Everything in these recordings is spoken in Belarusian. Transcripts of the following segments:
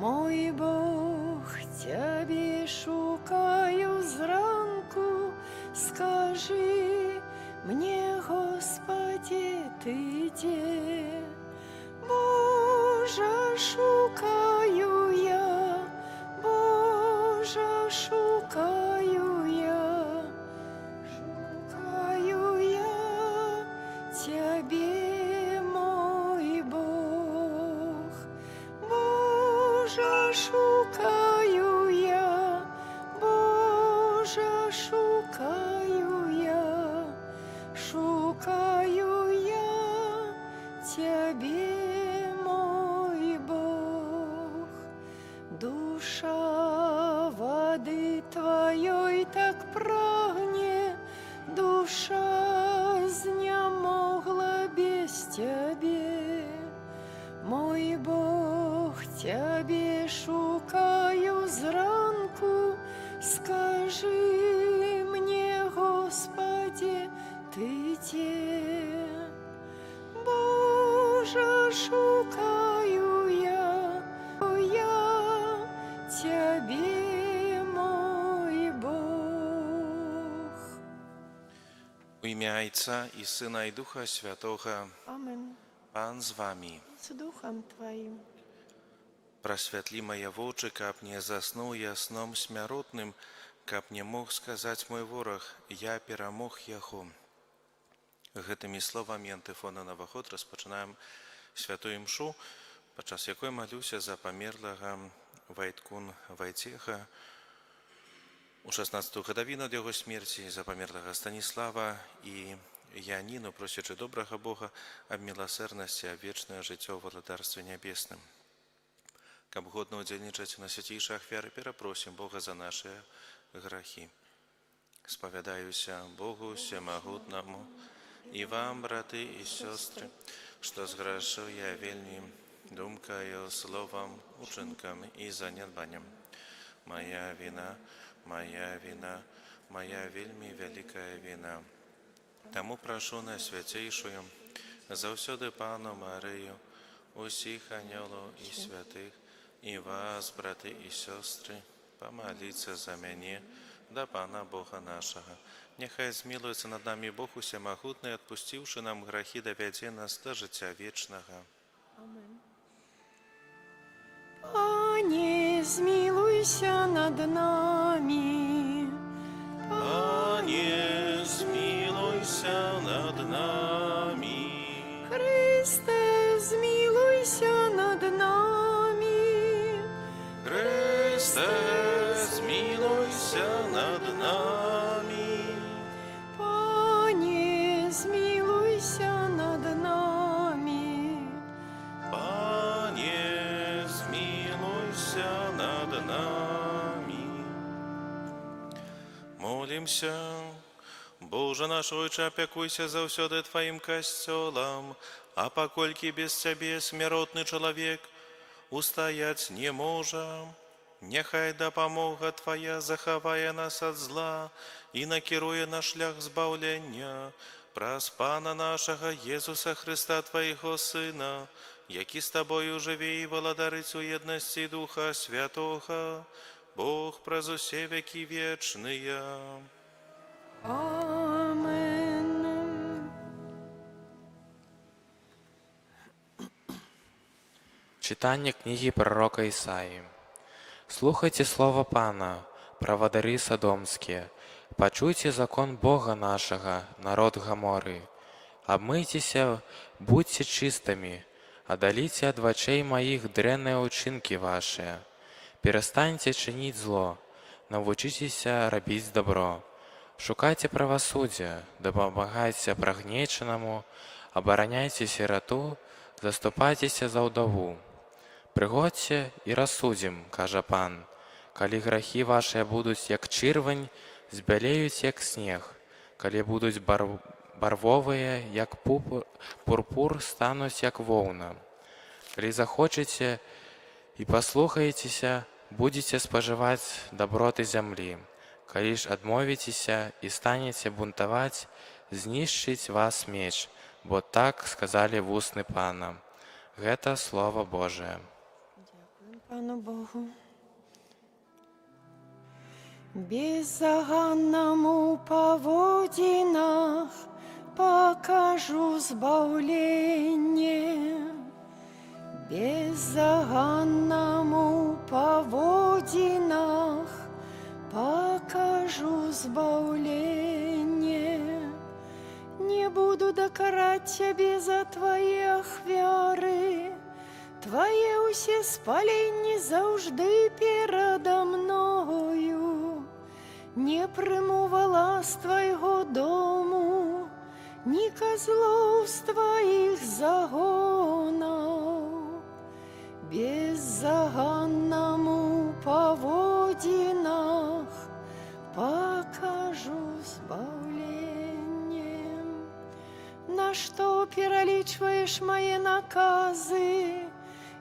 Мой Бог, Цябе шукаю зранку, скажы мне, Госпадзе, Ты дзе? Божа, шукаю я, Божа, шукаю я Цябе, мой Бог. Божа, шукаю я, Божа, шукаю я Цябе, мой Бог. Душа вады Тваёй так прагне, душа знямогла без Цябе. Мой Бог, Цябе шукаю зранку, скажы мне, Госпадзе, Ты дзе? Божа, шукаю я Цябе, мой Бог. У імя Айца і Сына, і Духа Святога. Amen. Пан з вамі. З духам Тваім. Прасвятлі мае вочы, каб не заснуў я сном смяротным, каб не мог сказаць мой вораг: «Я перамог яго». Гэтымі словамі антыфона на Новы год распачынаем святую імшу, падчас якой малюся за памерлага Вайткун Вайцеха у 16 гадавіну ад яго смерці, за памерлага Станіслава і Яніну, просячы добрага Бога аб міласэрнасці, аб вечнае жыццё ў Валадарстве Нябесным. Каб годна ўдзельнічаць у найсвяцейшай ахвяры, перапросім Бога за нашыя грахі. Спавядаюся Богу Усемагутнаму і вам, браты і сёстры, што зграшыў я вельмі думкаю, словам, учынкам і занядбаннем. Мая віна, мая віна, мая вельмі вялікая віна. Таму прашу Найсвяцейшую заўсёды Панну Марыю, усіх анёлаў і святых, і вас, браты і сёстры, памаліцца за мяне да Пана Бога нашага. Няхай змілуецца над намі Бог Усемагутны, адпусціўшы нам грахі, давядзе нас да жыцця вечнага. Amen. Пане, змілуйся над намі. Пане, змілуйся над намі. Хрысце, змілуйся над намі. Хрысце, змілуйся над намі. Пане, змілуйся над намі. Пане, змілуйся над намі. Молімся. Божа наш Ойча, апякуйся заўсёды Тваім Касцёлам, а паколькі без Цябе смяротны чалавек устаяць не можа, няхай дапамога Твая захавае нас ад зла і накіруе на шлях збаўлення, праз Пана нашага Езуса Хрыста, Твайго Сына, які з Табою жыве і валадарыць у еднасці Духа Святога, Бог праз усе вякі вечныя. Amen. Чытанне кнігі прарока Ісаі. Слухайце слова Пана, правадыры садомскія, пачуйце закон Бога нашага, народ Гаморы. Абмыйцеся, будзьце чыстымі, аддаліце ад вачэй маіх дрэнныя ўчынкі вашыя. Перастаньце чыніць зло, навучыцеся рабіць дабро. Шукайце правасуддзя, дапамагайце прыгнечанаму, абараняйце сірату, заступайцеся за ўдаву. Прыходзьце і рассудзім, кажа Пан. Калі грахі вашыя будуць як чырвань, збялеюць як снег, калі будуць барвовыя, як пурпур, стануць як воўна. Калі захочаце і паслухаецеся, будзеце спажываць даброты зямлі. Калі ж адмовіцеся і станеце бунтаваць, знішчыць вас меч, бо так сказалі вусны Пана. Гэта Слова Божае. Дзякуем. Пану Богу. Беззаганнаму ў паводзінах пакажу збаўленне. Беззаганнаму ў паводзінах пакажу збаўленне. Не буду дакараць цябе за твае ахвяры, твае ўсе спаленні заўжды перада мною. Не прыму вала з твайго дому, ні казлоў з тваіх загонаў. Беззаганнаму ў паводзінах пакажу збаўленне. Нашто пералічваеш мае наказы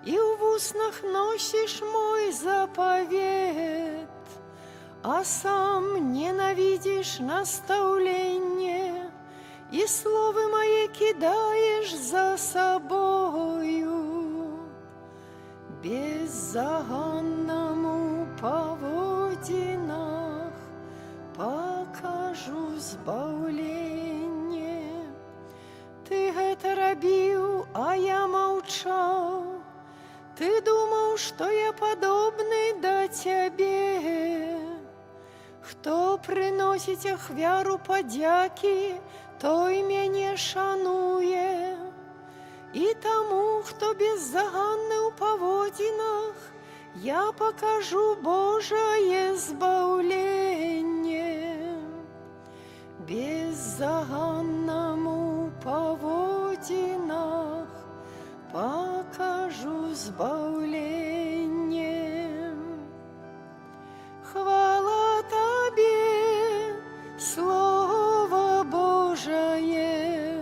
і ў вуснах носіш мой запавет, а сам ненавідзіш настаўленне і словы мае кідаеш за сабою? Беззаганнаму ў паводзінах пакажу збаўленне. Ты гэта рабіў, а я маўчаў. Ты думаў, што я падобны да цябе. Хто прыносіць ахвяру падзякі, той мяне шануе. І таму, хто беззаганны ў паводзінах, я пакажу Божае збаўленне. Беззаганнаму ў паводзінах пакажу збаўленне. Хвала табе, Слова Божае,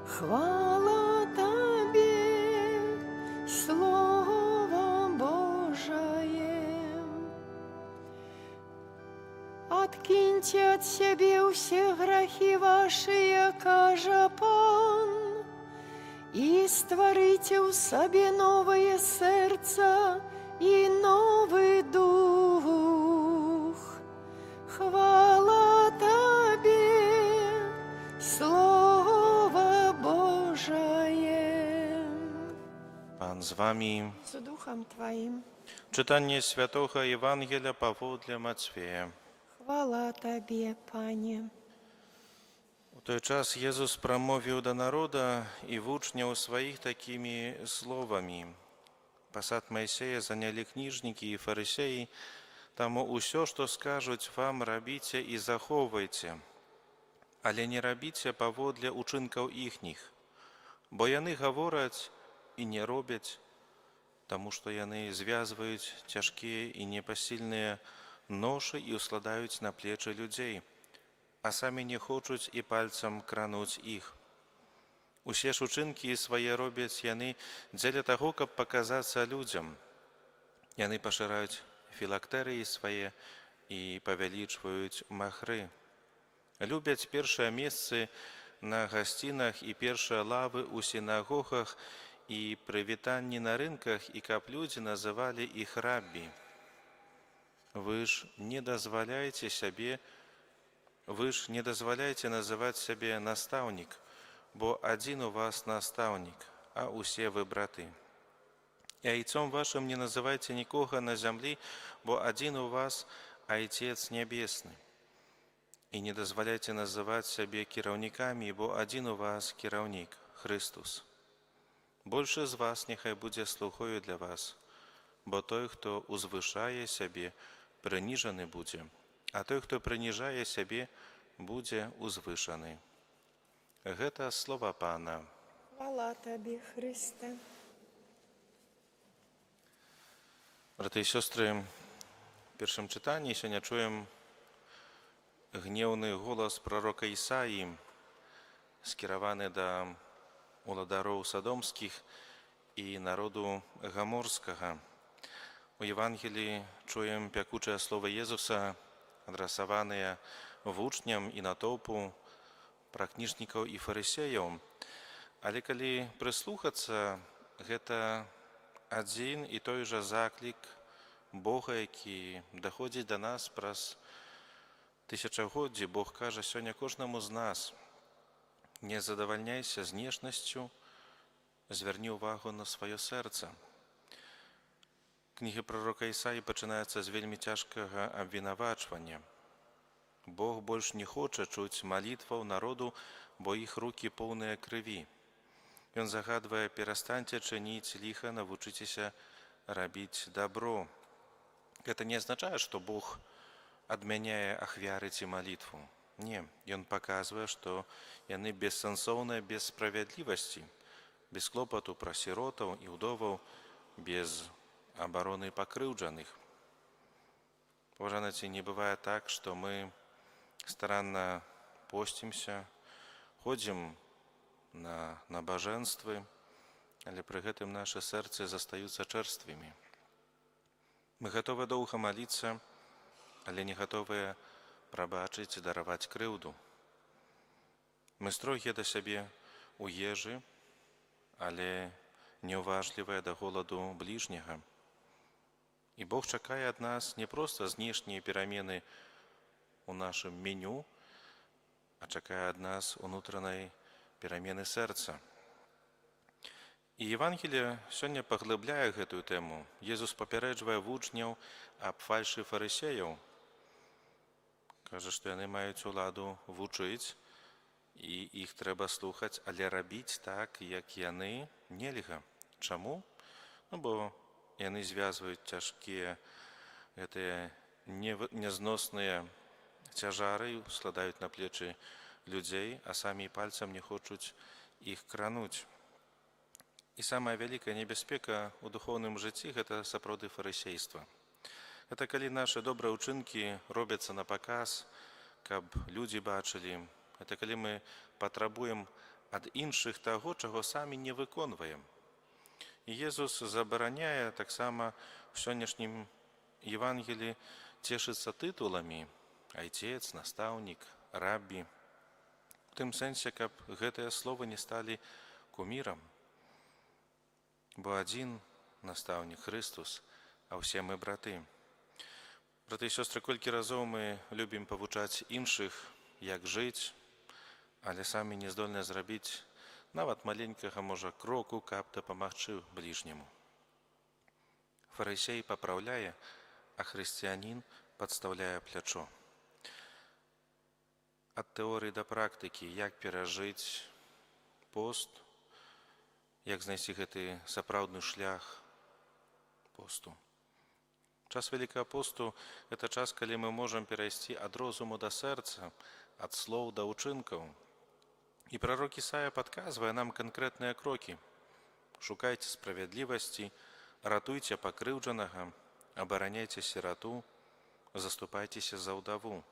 хвала табе, Слова Божае. Адкіньце ад сябе ўсе грахі вашыя, кажа Пан, і стварыце ў сабе новае сэрца і новы дух. Хвала табе, Слова Божае. Пан з вамі. З духам тваім. Чытанне святога Евангелля паводле Мацвея. Хвала табе, Пане. У той час Езус прамовіў да народа і вучняў сваіх такімі словамі: «Пасад Майсея занялі кніжнікі і фарысеі, таму ўсё, што скажуць вам, рабіце і захоўвайце, але не рабіце паводле учынкаў іхніх, бо яны гавораць і не робяць, таму што яны звязваюць цяжкія і непасільныя ношы і ускладаюць на плечы людзей, а самі не хочуць і пальцам крануць іх. Усе ж учынкі свае робяць яны дзеля таго, каб паказацца людзям. Яны пашыраюць філактэрыі свае і павялічваюць махры. Любяць першыя месцы на гасцінах і першыя лавы ў сінагогах і прывітанні на рынках, і каб людзі называлі іх раббі. Вы ж не дазваляйце называць сябе настаўнік, бо адзін у вас настаўнік, а усе вы браты. І айцом вашым не называйце нікога на зямлі, бо адзін у вас Айцец нябесны. І не дазваляйце называць сябе кіраўнікамі, бо адзін у вас кіраўнік, Хрыстус. Большы з вас няхай будзе слугою для вас, бо той, хто узвышае сябе, прыніжаны будзе, а той, хто прыніжае сябе, будзе узвышаны». Гэта слова Пана. Хвала табе, Хрысце. Браты і сёстры, у першым чытанні сёння чуем гнеўны голас прарока Ісаі, скіраваны да уладароў садомскіх і народу гаморскага. У Евангеліі чуем пякучае слова Езуса, адрасаваныя вучням і натоўпу пра кніжнікаў і фарысеяў. Але калі прыслухацца, гэта адзін і той жа заклік Бога, які даходзіць да нас праз тысячагоддзі. Бог кажа сёння кожнаму з нас: не задавальняйся знешнасцю, звярні ўвагу на сваё сэрца. Кніга пророка Ісаі пачынаецца з вельмі цяжкага абвінавачвання. Бог больш не хоча чуць малітваў народу, бо іх рукі поўныя крыві. Ён загадвае: «Перастаньце чыніць ліха, навучыцеся рабіць дабро». Гэта не азначае, што Бог адмяняе ахвяры ці малітву. Не, ён паказвае, што яны бессэнсоўныя без справядлівасці, без клопату пра сіротаў і ўдоваў, без абароны пакрыўджаных. Паважаны, ці не бывае так, што мы старанна посцімся, ходзім на набажэнствы, але пры гэтым нашы сэрцы застаюцца чэрствымі? Мы гатовы доўга маліцца, але не гатовыя прабачыць і дараваць крыўду. Мы строгія да сябе ў ежы, але неўважлівыя да голаду бліжняга. І Бог чакае ад нас не проста знешнія перамены у нашым меню, а чакае ад нас унутранай перамены сэрца. І Евангелие сёння паглыбляе гэтую тэму. Езус папярэджвае вучняў аб фальшы фарысеяў. Кажа, што яны маюць уладу вучыць, і іх трэба слухаць, але рабіць так, як яны, нельга. Чаму? Ну, бо яны звязваюць цяжкія гэтыя нязносныя цяжары, складаюць на плечы людзей, а самі і пальцам не хочуць іх крануць. І самая вялікая небяспека ў духоўным жыцці — гэта сапраўды фарысейства. Это калі нашы добрыя ўчынкі робяцца на паказ, каб людзі бачылі. Это калі мы патрабуем ад іншых таго, чаго самі не выконваем. І Езус забараняе таксама в сённяшнім Евангелі цешыцца тытуламі: айцец, настаўнік, раббі. У тым сэнсе, каб гэтыя словы не сталі кумірам. Бо адзін настаўнік — Хрыстус, а ўсе мы браты. Браты і сёстры, колькі разоў мы любім павучаць іншых, як жыць, але самі не здольныя зрабіць нават маленькага, можа, кроку, каб дапамагчы бліжняму. Фарысей папраўляе, а хрысціянін падстаўляе плячо. Ад тэорыі да практыкі: як перажыць пост, як знайсці гэты сапраўдны шлях посту? Час Вялікага посту — это час, калі мы можам перайсці ад розуму да сэрца, ад слоў да ўчынкаў. І прарок Ісая падказвае нам канкрэтныя крокі. Шукайце справядлівасці, ратуйце пакрыўджанага, абараняйце сірату, заступайцеся за ўдаву.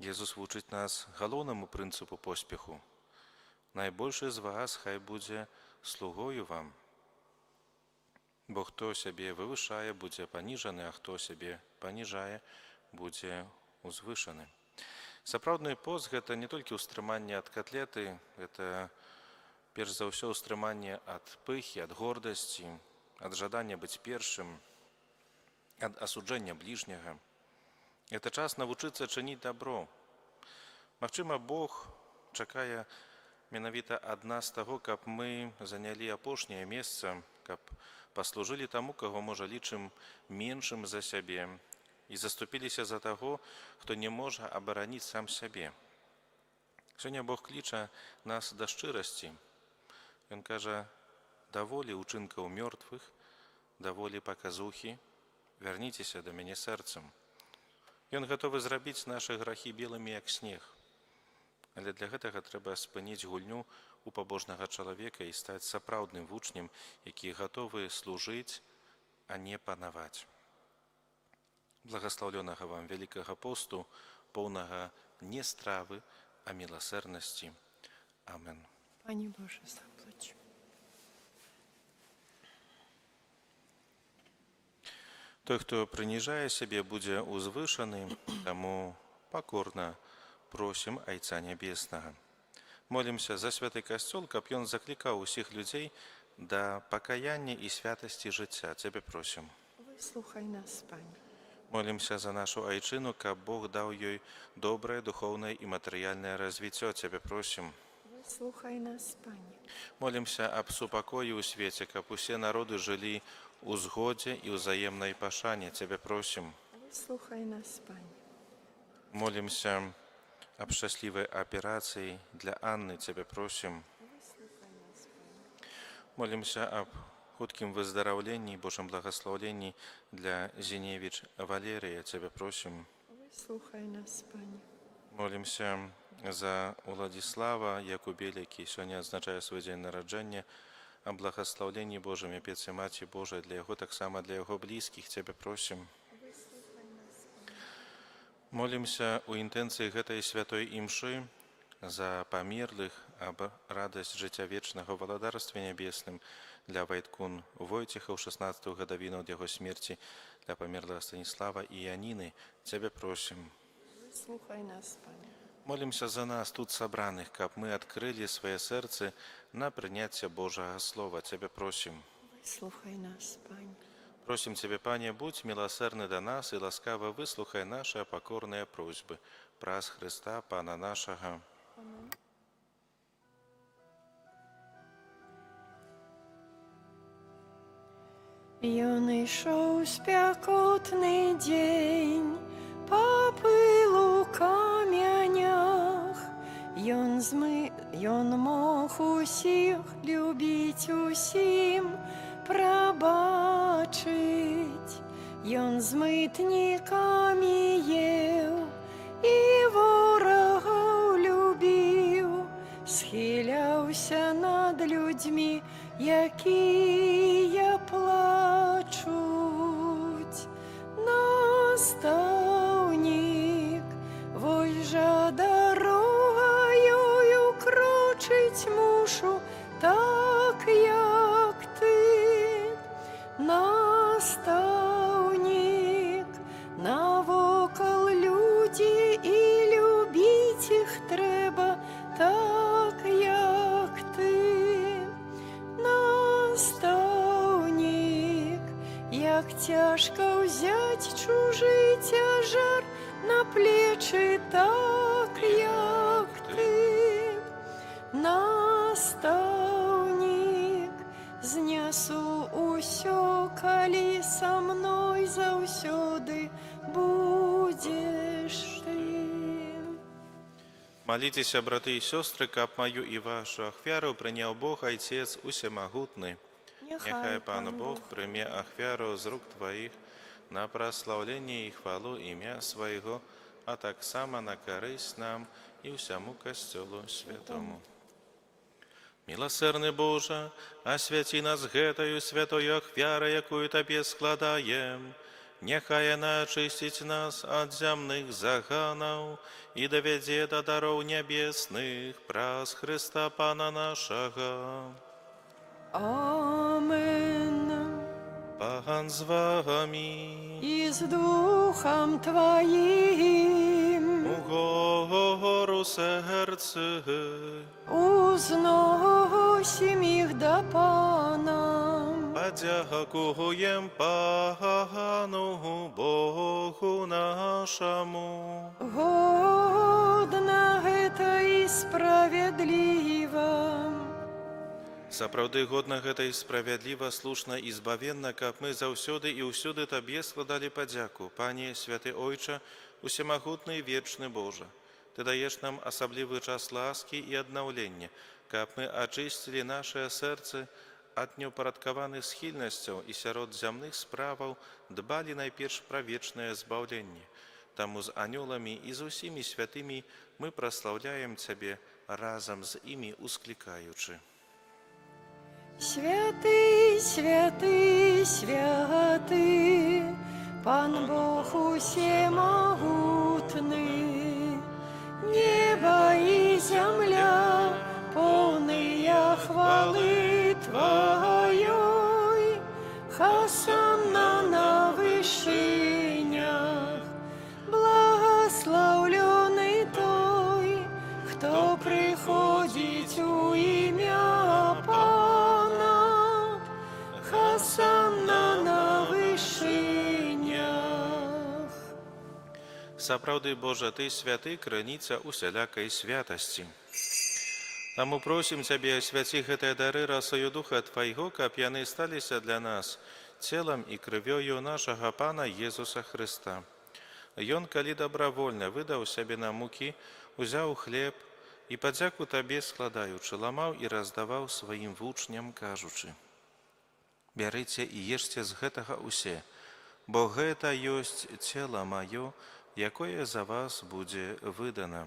Езус вучыць нас галоўнаму прынцыпу поспеху. Найбольшы з вас хай будзе слугою вам. Бо хто сябе вывышае, будзе паніжаны, а хто сябе паніжае, будзе узвышаны. Сапраўдны пост — гэта не толькі ўстрыманне ад катлеты, гэта перш за ўсё ўстрыманне ад пыхі, ад гордасці, ад жадання быць першым, ад асуджэння бліжняга. Это час навучыцца чыніць дабро. Магчыма, Бог чакае менавіта ад нас таго, каб мы занялі апошняе месца, каб паслужылі таму, каго, можа, лічым меншым за сябе, і заступіліся за таго, хто не можа абараніць сам сябе. Сёння Бог кліча нас да шчырасці. Ён кажа: «Даволі ўчынкаў мёртвых, даволі паказухі, вярніцеся да мяне сэрцам». Ён гатовы зрабіць нашы грахі белымі, як снег. Але для гэтага трэба спыніць гульню у пабожнага чалавека і стаць сапраўдным вучнем, які гатовы служыць, а не панаваць. Благаслаўлёнага вам Вялікага посту, поўнага не стравы, а міласэрнасці. Амен. Пане Боже, заплач. Той, хто прыніжае сябе, будзе ўзвышаны, таму пакорна просім Айца Нябеснага. Молімся за святы Касцёл, каб ён заклікаў усіх людзей да пакаяння і святасці жыцця. Цябе просім. Выслухай нас, Пане. Молімся за нашу айчыну, каб Бог даў ёй добрае духоўнае і матэрыяльнае развіццё. Цябе просім. Выслухай нас, Пане. Молімся аб супакоі ў свеце, каб усе народы жылі ў згодзе і ўзаемнай пашане. Цябе просім. Выслухай нас, Пане. Молімся аб шчаслівай аперацыі для Анны. Цябе просім. Выслухай нас, Пане. Молімся аб хуткім выздараўленні і Божым благаслаўленні для Зіневіч Валерыя. Цябе просім. Выслухай нас, Пане. Молімся за Уладзіслава Якубеля, які сёння адзначае свой дзень нараджэння, аб благаслаўленні Божым і апецы Маці Божай для яго, таксама для яго блізкіх. Цябе просім. Выслухай нас, Пане. Молімся ў інтэнцыі гэтай святой імшы за памерлых, аб радасць жыцця вечнага ў валадарстве нябесным для Вайткун Войцеха ў 16 гадавіну ад яго смерці, для памерлага Станіслава і Яніны. Цябе просім. Выслухай нас, Пане. Молімся за нас тут сабраных, каб мы адкрылі свае сэрцы на прыняцце Божага Слова. Цябе просім. Выслухай нас, Пане. Просім Цябе, Пане, будзь міласэрны да нас і ласкава выслухай нашыя пакорныя просьбы. Праз Хрыста, Пана нашага. Амен. Ён ішоў спякотны дзень па пылу камянях. Ён мог усіх любіць, усім прабачыць. Ён з мытнікамі еў і ворагаў любіў, схіляўся над людзьмі, якія плачуць. Настаўнік, вось жа дарогаю крочыць мушу, так, як ты. Настаўнік, навокал людзі, і любіць іх трэба так, як ты. Настаўнік, як цяжка ўзяць чужы цяжар на плечы, так, як ты. Настаўнік, знясу ўсё, калі са мной заўсёды будзеш ты. Маліцеся, браты і сёстры, каб маю і вашу ахвяру прыняў Бог Айцец усемагутны. Няхай Пан Бог прыме ахвяру з рук Тваіх на праслаўленне і хвалу імя Свайго, а таксама на карысць нам і ўсяму Касцёлу святому. Міласэрны Божа, асвяці нас гэтаю святою ахвярай, якую Табе складаем. Няхай яна ачысціць нас ад зямных заганаў і давядзе да дароў нябесных праз Хрыста Пана нашага. Амен. Пан з вамі. І з духам Тваім. Угору сэрцы. Узносім іх да Пана. Падзякуем Пану Богу нашаму. Годна гэта і справядліва. Сапраўды годна гэта і справядліва, слушна і збавенна, каб мы заўсёды і ўсюды Табе складалі падзяку, Пане, святы Ойча, усемагутны і вечны Божа. Ты даеш нам асаблівы час ласкі і аднаўлення, каб мы ачысцілі нашае сэрцы ад неўпарадкаваных схільнасцяў і сярод зямных справаў дбалі найперш пра вечнае збаўленне. Таму з анёламі і з усімі святымі мы праслаўляем Цябе, разам з імі усклікаючы. Святы, святы, святы, Пан Бог усемагутны, неба і зямля поўныя хвалы Тваёй, Хасанна на вышынях, благаслаўлёны той, хто прыходзіць у імя Пана. Сапраўды, Божа, Ты святы, крыніца усялякай святасці. Таму просім Цябе, асвяці гэтыя дары расою Духа Твайго, каб яны сталіся для нас целам і крывёю нашага Пана Езуса Хрыста. Ён, калі добравольна выдаў сябе на мукі, узяў хлеб і, падзяку Табе складаючы, ламаў і раздаваў сваім вучням, кажучы: «Бярыце і ешце з гэтага ўсе, бо гэта ёсць цела маё, якое за вас будзе выдана».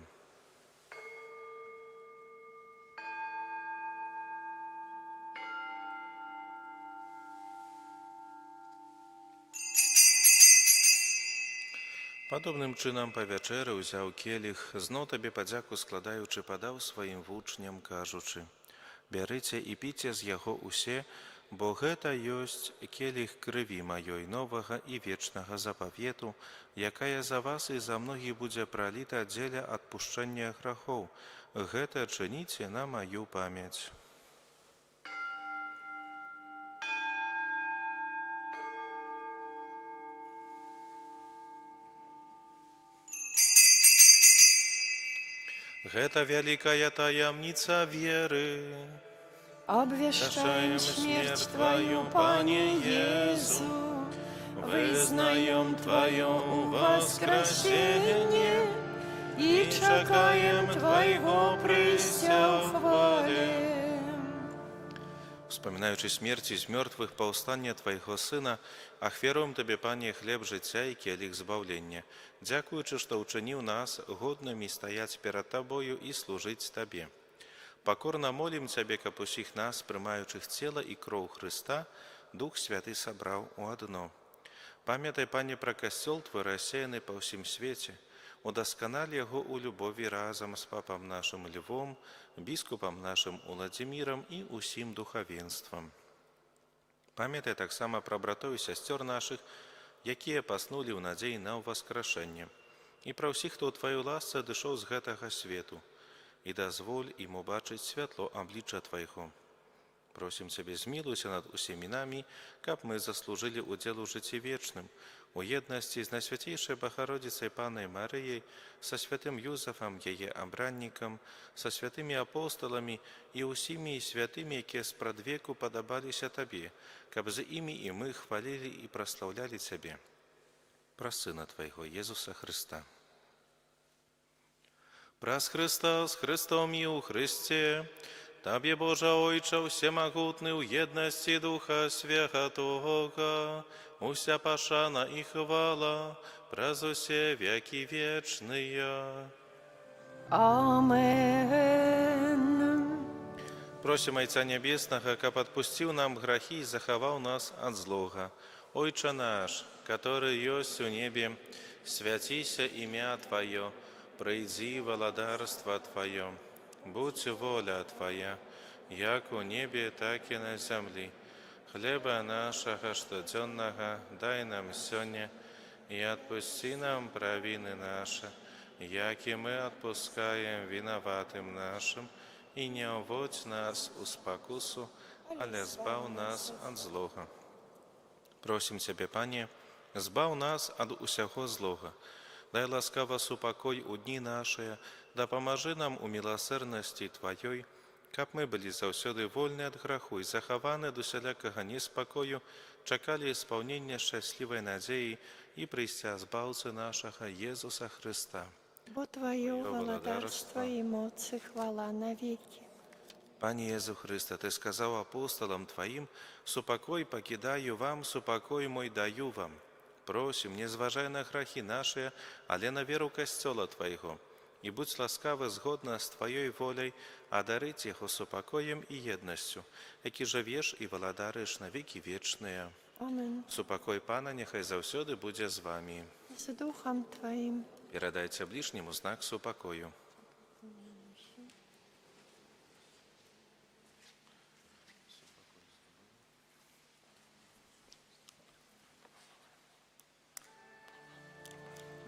Падобным чынам па вячэры ўзяў келіх, зноў Табе падзяку складаючы, падаў сваім вучням, кажучы: «Бярыце і піце з яго ўсе, бо гэта ёсць келіх крыві маёй, новага і вечнага запавету, якая за вас і за многіх будзе праліта дзеля адпушчэння грахоў. Гэта чыніце на маю памяць». Гэта вялікая таямніца веры. Обвяшчаем смерць Тваю, Пане Езу, вызнаём Тваё ўваскрасенне і чакаем Твайго прыйсця ў хвале. Успамінаючы смерць і з мёртвых паўстанне Твайго Сына, ахвяруем Табе, Пане, хлеб жыцця і келіх збаўлення, дзякуючы, што ўчыніў нас годнымі стаяць перад Табою і служыць Табе. Пакорна молім Цябе, каб усіх нас, прымаючых цела і кроў Хрыста, Дух Святы сабраў у адно. Памятай, Пане, пра Касцёл Твой, рассеяны па ўсім свеце, удасканаль яго ў любові разам з папам нашым Львом, біскупам нашым Уладзімірам і ўсім духавенствам. Памятай таксама пра братоў і сясцёр нашых, якія паснулі ў надзеі на ўваскрашэнне, і пра ўсіх, хто ў Тваёй ласцы адышоў з гэтага свету, і дазволь ім убачыць святло аблічча Твайго. Просім Цябе, змілуйся над усімі намі, каб мы заслужылі ўдзел у жыцці вечным, у еднасці з Найсвяцейшай Багародзіцай Паннай Марыяй, са святым Юзафам, яе абраннікам, са святымі апосталамі і ўсімі святымі, якія спрадвеку падабаліся Табе, каб з імі і мы хвалілі і праслаўлялі Цябе. Праз Сына Твайго, Езуса Хрыста. Праз Хрыста, з Хрыстом і ў Хрысце, Табе, Божа Ойча ўсемагутны, ў еднасці Духа Святога, уся пашана і хвала праз усе вякі вечныя. Амен. Просім Айца Нябеснага, каб адпусціў нам грахі і захаваў нас ад злога. Ойча наш, каторы ёсць у небе, свяціся імя Тваё, прыйдзі валадарства Тваё, будзь воля Твая, як у небе, так і на зямлі. Хлеба нашага штодзённага дай нам сёння, і адпусці нам правіны нашы, як і мы адпускаем вінаватым нашым, і не ўводзь нас у спакусу, але збаў нас ад злога. Просім Цябе, Пане, збаў нас ад усяго злога. Дай ласкава супакой у дні нашыя, дапамажы нам у міласэрнасці Тваёй, каб мы былі заўсёды вольны ад граху і захаваны ад усялякага неспакою, чакалі спаўнення шчаслівай надзеі і прыйсця Збаўцы нашага Езуса Хрыста. Бо Тваё Тваё валадарства валадарства і моц і хвала навекі. Пане Езу Хрысце, Ты сказаў апосталам Тваім: «Супакой пакідаю вам, супакой мой даю вам». Просім, не зважай на грахі нашыя, але на веру Касцёла Твайго. І будзь ласкавы згодна з Тваёй воляй адарыць яго супакоем і еднасцю, які жывеш і валадарыш на векі вечныя. Амен. Супакой Пана няхай заўсёды будзе з вамі. З духам Тваім. Перадайце бліжняму знак супакою.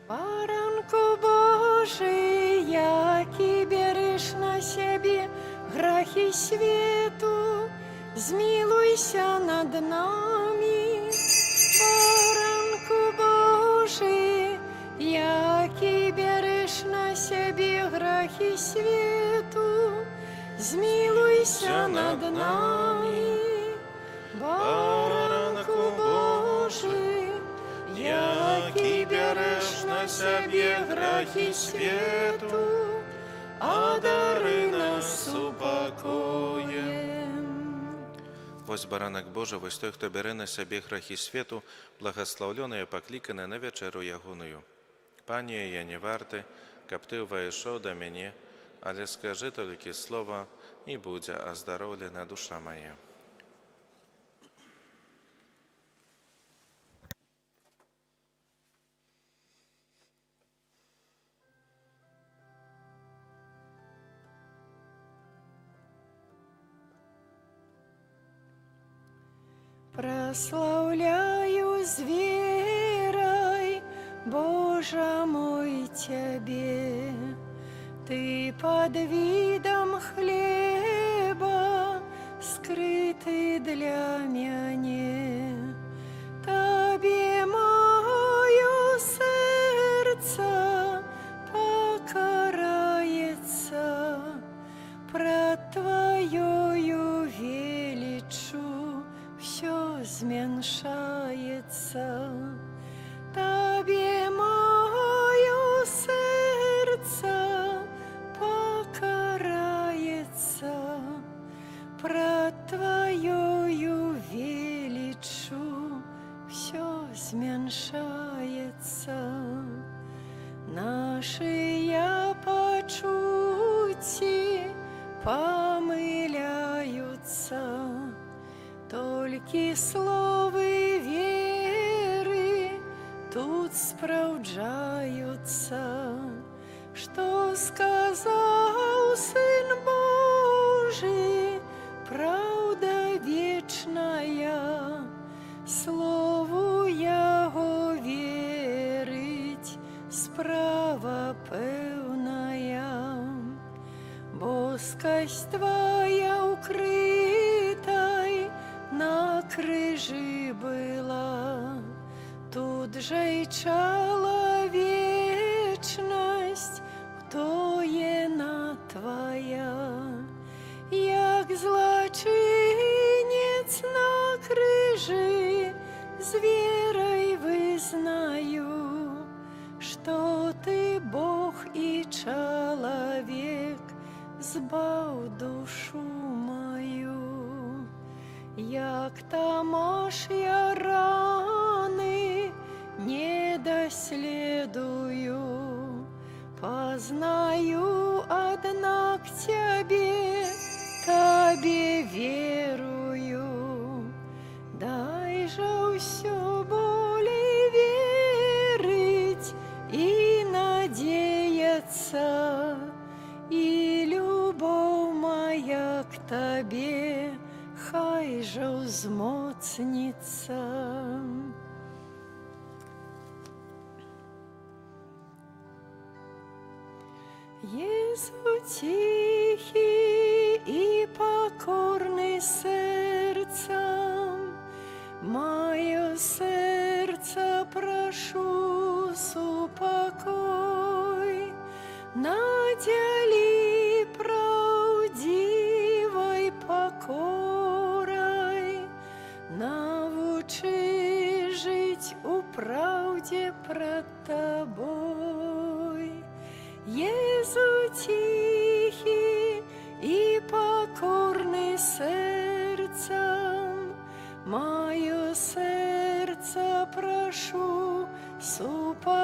Баранку Божы, які бярэш на сябе грахі свету, змілуйся над намі. Баранку Божы, які свету, змілуйся над намі. Баранку Божы, Які бярэш на сябе грахі свету, адары нас супакоем. Вось Баранак Божы, вось той, хто бярэ на сябе грахі свету, благаслаўлёныя пакліканыя на вячэру ягоную. Пане, я не варты, каб ты ўвайшоў да мяне, але скажы толькі слова, і будзе аздароўлена душа мая. Праслаўляю з верай, Божа мой, Цябе. Ты пад відам хлеба скрыты для мяне. Табе маё сэрца пакараецца, прад Тваёю веліччу ўсё змяншаецца. Табе маё сэрца пакараецца, прад Тваёю веліччу ўсё змяншаецца. Нашыя пачуцці памыляюцца, толькі словы веры тут спраўджаюцца. Што сказаў Сын Божы, праўда вечная, слову Яго верыць, справа пэўная. Боскасць Твая укрытай на крыжы была, тут жа і чалавечнасць утоена Твая. Як злачынец на крыжы, з верай вызнаю, што Ты Бог і чалавек, збаў душу маю. Як Тамаш я раны не даследую, пазнаю, аднак, Цябе, Табе верую. Дай жа ўсё болей верыць і надзеяцца, і любоў мая к Табе хай жа ўзмоцніцца. Езу ціхі і пакорны сэрцам, маё сэрца, прашу, супакой, надзялі праўдзівай пакорай, навучы жыць у праўдзе прад Табой. Езу ціхі і пакорны сэрцам, маё сэрца, прашу, супакой,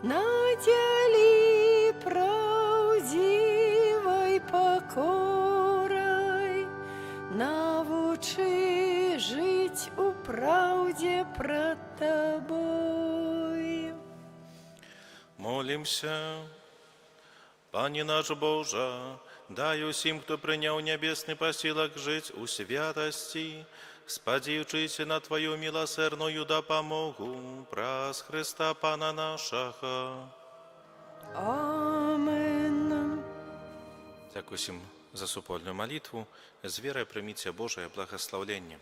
надзялі праўдзівай пакорай, навучы жыць у праўдзе прад Табой. Молімся. Пане наш Божа, дай усім, хто прыняў нябесны пасілак, жыць у святасці, спадзеючыся на Тваю міласэрную дапамогу, праз Хрыста Пана нашага. Амен. Дзякуй усім за супольную малітву. З верай прыміце Божае благаслаўленне.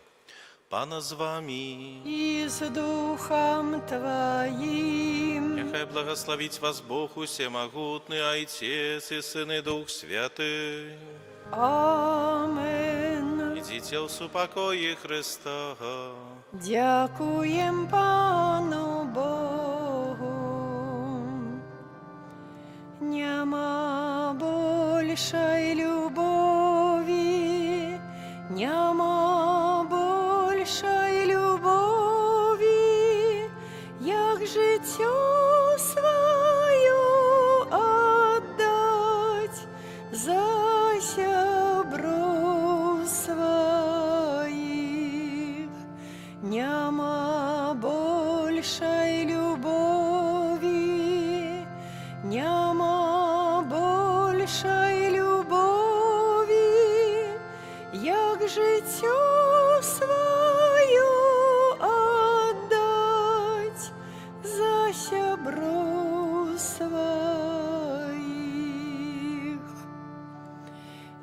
Пана з вамі. І з духам Тваім. Няхай благаславіць вас Бог усемагутны, Айцец і Сын і Дух Святы. Амен. Ідзіце ў супакоі Хрыста. Дзякуем Пану Богу. Няма большай любові, няма большай любові, як жыццё сваё аддаць за сяброў сваіх. Няма большай любові, няма большай любові, як жыццё сваё аддаць за сяброў сваіх.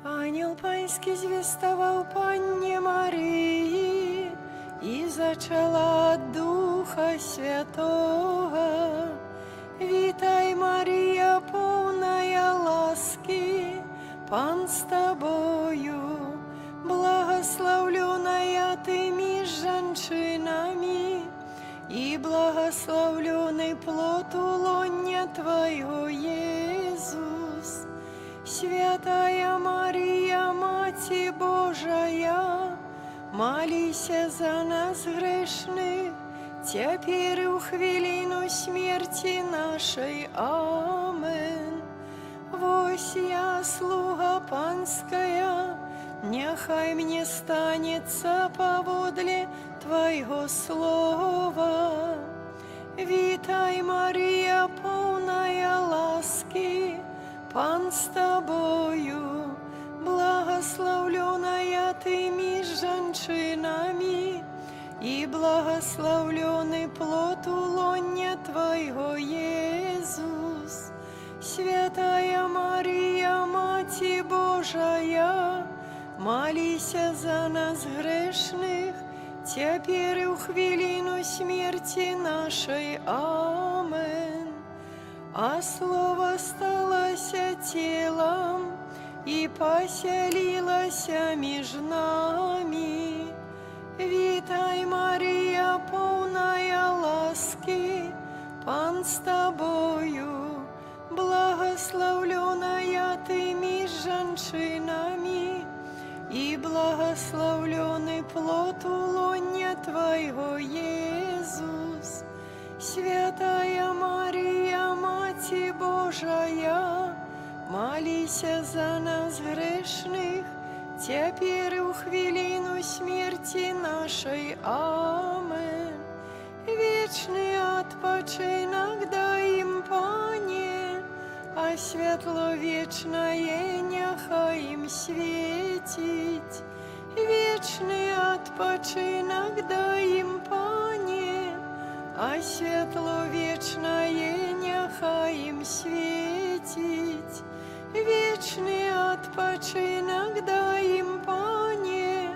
Анёл панскі звеставаў панне Марыі, і зачала ад Духа Святога. Вітай, Марыя, поўная ласкі, Пан з табою, благаслаўлёная ты між жанчынамі, і благаслаўлёны плод улоння Твайго, Езус. Святая Марыя, Маці Божая, маліся за нас грэшных, цяпер і ў хвіліну смерці нашай. Амен. Вось я, слуга панская, няхай мне станецца паводле Твайго слова. Вітай, Марыя, поўная ласкі, Пан з табою, благаслаўлёная ты між жанчынамі, і благаслаўлёны плод улоння Твайго, Езус. Святая Марыя, Маці Божая, маліся за нас грэшных, цяпер і ў хвіліну смерці нашай. Амен. А Слова сталася целам і пасялілася між намі. Вітай, Марыя, поўная ласкі, Пан з табою, благаслаўлёная ты між жанчынамі, і благаслаўлёны плод улоння Твайго, Езус. Святая Марыя, Маці Божая, маліся за нас грэшных, цяпер і ў хвіліну смерці нашай. Амен. Вечны адпачынак дай ім, Пане, а святло вечнае няхай ім свеціць. Вечны адпачынак дай ім, Пане, а святло вечнае няхай ім свеціць. Вечны адпачынак дай ім, Пане,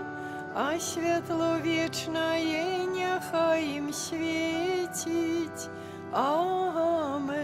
а святло вечнае няхай ім свеціць. Амен.